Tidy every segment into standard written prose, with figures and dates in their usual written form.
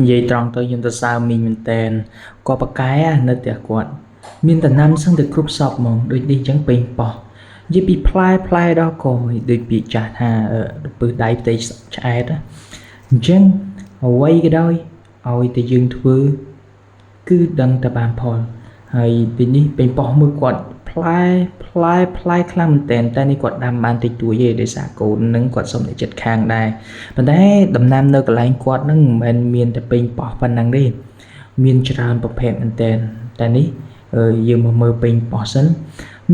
និយាយត្រង់ទៅខ្ញុំទៅសើមីងមែនតែនគាត់ប៉ាកែនៅផ្ទះគាត់មានតំណាំសឹងតែគ្រប់សពហ្មងដូចនេះអញ្ចឹងពេញប៉ោះនិយាយពីផ្លែផ្លែដល់កដូចពាក្យចាស់ថាពឹសដៃផ្ទៃឆ្អែតណាអញ្ចឹងអ្វីក៏ដោយឲ្យតែយើងធ្វើគឺដឹងតែបានផលហើយទីនេះពេញប៉ោះមួយគាត់ផ្លែផ្លែផ្លែខ្លាំងមែនតែនតែនេះគាត់ដាំបានតិចតួចទេដោយសារកូននឹងគាត់សុំតែចិត្តខាងដែរប៉ុន្តែដំណាំនៅកន្លែងគាត់នឹងមិនមែនមានតែពេញប៉ោះប៉ុណ្ណឹងទេមានច្រើនប្រភេទមែនតែនតែនេះយើងមកមើលពេញប៉ោះសិន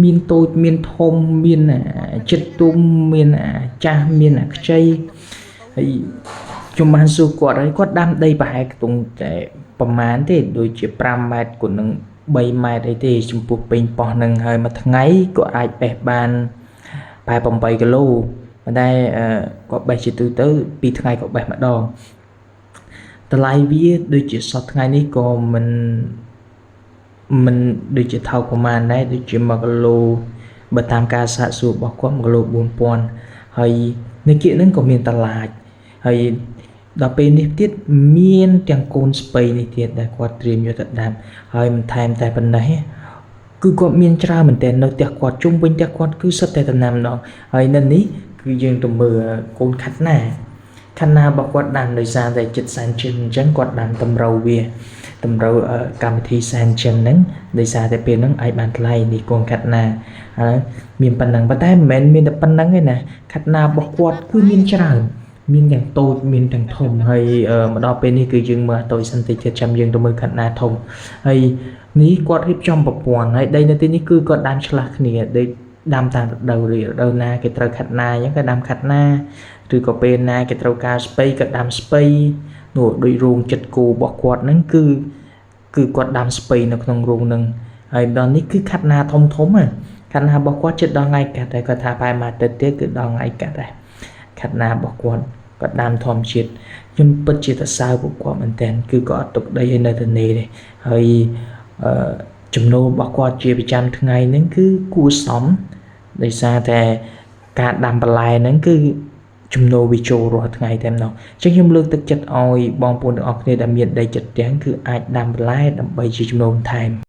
មានតូចមានធំមានចិត្តទុំមានអាចាស់មានអាខ្ចីហើយខ្ញុំបានសួរគាត់ហើយគាត់ដាំដីប្រហែលខ្ទង់តែប្រហែលទេដូចជា5ម៉ែត្រគុណនឹង3ម៉ែត្រអីទេចំពោះពេញប៉ោះនឹងហើយមួយថ្ងៃក៏អាចបេះបានប្រហែល8គីឡូប៉ុន្តែគាត់បេះជាទូទៅ2ថ្ងៃក៏បេះម្ដងតម្លៃវាដូចជាសពថ្ងៃនេះក៏មិនមិនដូចជាថោកប្រហែលដែរដូចជា1គីឡូបើតាមការសាកសួររបស់គាត់1គីឡូ4000ហើយនៅគៀកហ្នឹងក៏មានតឡាចហើយដល់ពេលនេះទៀតមានទាំងកូនស្ពៃនេះទៀតដែលគាត់ត្រៀមយកទៅដាំហើយមិនថែមតែប៉ុណ្ណេះគឺគាត់មានច្រើនមែនទែននៅផ្ទះគាត់ជុំវិញផ្ទះគាត់គឺសុទ្ធតែដំណាំម្ដងហើយនៅនេះគឺយើងទៅមើលកូនខាត់ណាខាត់ណារបស់គាត់ដាំដោយសារតែចិត្តសែនជិនអញ្ចឹងគាត់ដាំតម្រូវវាតម្រូវកម្មវិធីសែនជិនហ្នឹងដោយសារតែពេលហ្នឹងអាចបានថ្លៃនេះកូនខាត់ណាហើយមានប៉ុណ្ណឹងប៉ុន្តែមិនមែនមានតែប៉ុណ្ណឹងទេណាខាត់ណារបស់គាត់គឺមានច្រើនមានទាំងតូចមានទាំងធំហើយមកដល់ពេលនេះគឺយើងមើលតូចសិនតិចទៀតចាំយើងទៅមើលខាត់ណាធំហើយនេះគាត់រៀបចំប្រព័ន្ធហើយដីនៅទីនេះគឺគាត់ដាំឆ្លាស់គ្នាដូចដាំតាមរដូវរដូវណាគេត្រូវខាត់ណាអញ្ចឹងក៏ដាំខាត់ណាឬក៏ពេលណាគេត្រូវការស្ពៃក៏ដាំស្ពៃនោះដូចរោងចិត្តគោរបស់គាត់ហ្នឹងគឺគឺគាត់ដាំស្ពៃនៅក្នុងរោងហ្នឹងហើយដល់នេះគឺខាត់ណាធំធំណាខាត់ណារបស់គាត់ចិត្តដល់ថ្ងៃកាត់តែគាត់ថាប្រហែលមួយអាទិត្យទៀតគឺដល់ថ្ងៃកាត់ដែរខាត់ណារបស់គាត់គាត់ដាំធម្មជាតិខ្ញុំពិតជាសរសើរពួកគាត់មែនទែនគឺគាត់អត់ទុកដីឲ្យនៅទនេទេហើយអឺចំណូលរបស់គាត់ជាប្រចាំថ្ងៃហ្នឹងគឺគួរសមដោយសារតែការដាំបន្លែហ្នឹងគឺចំណូលវាចូលរាល់ថ្ងៃតែម្ដងអញ្ចឹងខ្ញុំលើកទឹកចិត្តឲ្យបងប្អូនទាំងអស់គ្នាដែលមានដីចិត្តទាំងគឺអាចដាំបន្លែដើម្បីជាចំណូលបន្ថែម។